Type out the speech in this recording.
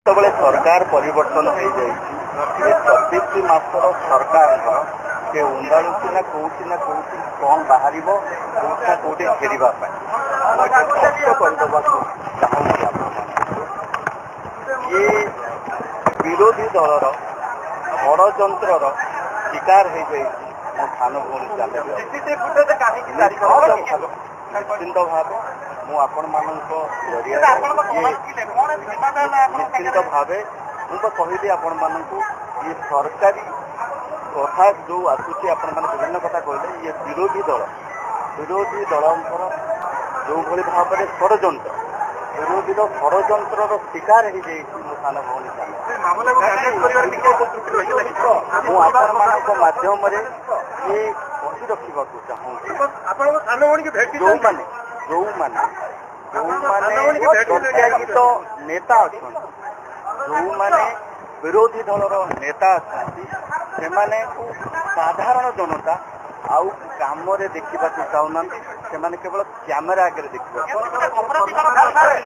ଯେତେବେଳେ ସରକାର ପରିବର୍ତ୍ତନ ହେଇଯାଇଛି, ଏ 24 ମାସର ସରକାରଙ୍କର ସେ ଉଣ୍ଡାଳୁଛି ନା କୋଉଠି ନା କୋଉଠି କଣ ବାହାରିବ, କୋଉଠି ନା କୋଉଠି ଫେରିବା ପାଇଁ। ମୁଁ ଏଠି ସ୍ପଷ୍ଟ କରିଦେବାକୁ ଚାହୁଁଛି ଆପଣମାନଙ୍କୁ, ଇଏ ବିରୋଧୀ ଦଳର ଷଡ଼ଯନ୍ତ୍ରର ଶିକାର ହେଇଯାଇଛି ମୋ ସାନ ଭଉଣୀ ଚାଲେବି। ନିଶ୍ଚିନ୍ତ ଭାବେ ମୁଁ ଆପଣମାନଙ୍କ ଜରିଆରେ ଇଏ ନିଶ୍ଚିନ୍ତ ଭାବେ ମୁଁ ତ କହିଲି ଆପଣମାନଙ୍କୁ, ଇଏ ସରକାରୀ କଥା ଯୋଉ ଆସୁଛି, ଆପଣମାନେ ବିଭିନ୍ନ କଥା କହିଲେ, ଇଏ ବିରୋଧୀ ଦଳଙ୍କର ଯୋଉଭଳି ଭାବରେ ଷଡ଼ଯନ୍ତ୍ର, ବିରୋଧୀର ଷଡ଼ଯନ୍ତ୍ରର ଶିକାର ହେଇଯାଇଛି ମୋ ସାନ ଭଉଣୀ ସାନ। ମୁଁ ଆପଣମାନଙ୍କ ମାଧ୍ୟମରେ ଇଏ କହି ରଖିବାକୁ ଚାହୁଁଛି, ଆପଣଙ୍କ ସାନ ଭଉଣୀକି ଭେଟିଛନ୍ତି? ଯୋଉମାନେ ପ୍ରତ୍ୟାଶିତ ନେତା ଅଛନ୍ତି, ଯୋଉମାନେ ବିରୋଧୀ ଦଳର ନେତା ଅଛନ୍ତି, ସେମାନଙ୍କୁ ସାଧାରଣ ଜନତା ଆଉ କାମରେ ଦେଖିବାକୁ ଚାହୁଁନାହାନ୍ତି। ସେମାନେ କେବଳ କ୍ୟାମେରା ଆଗରେ ଦେଖିବାକୁ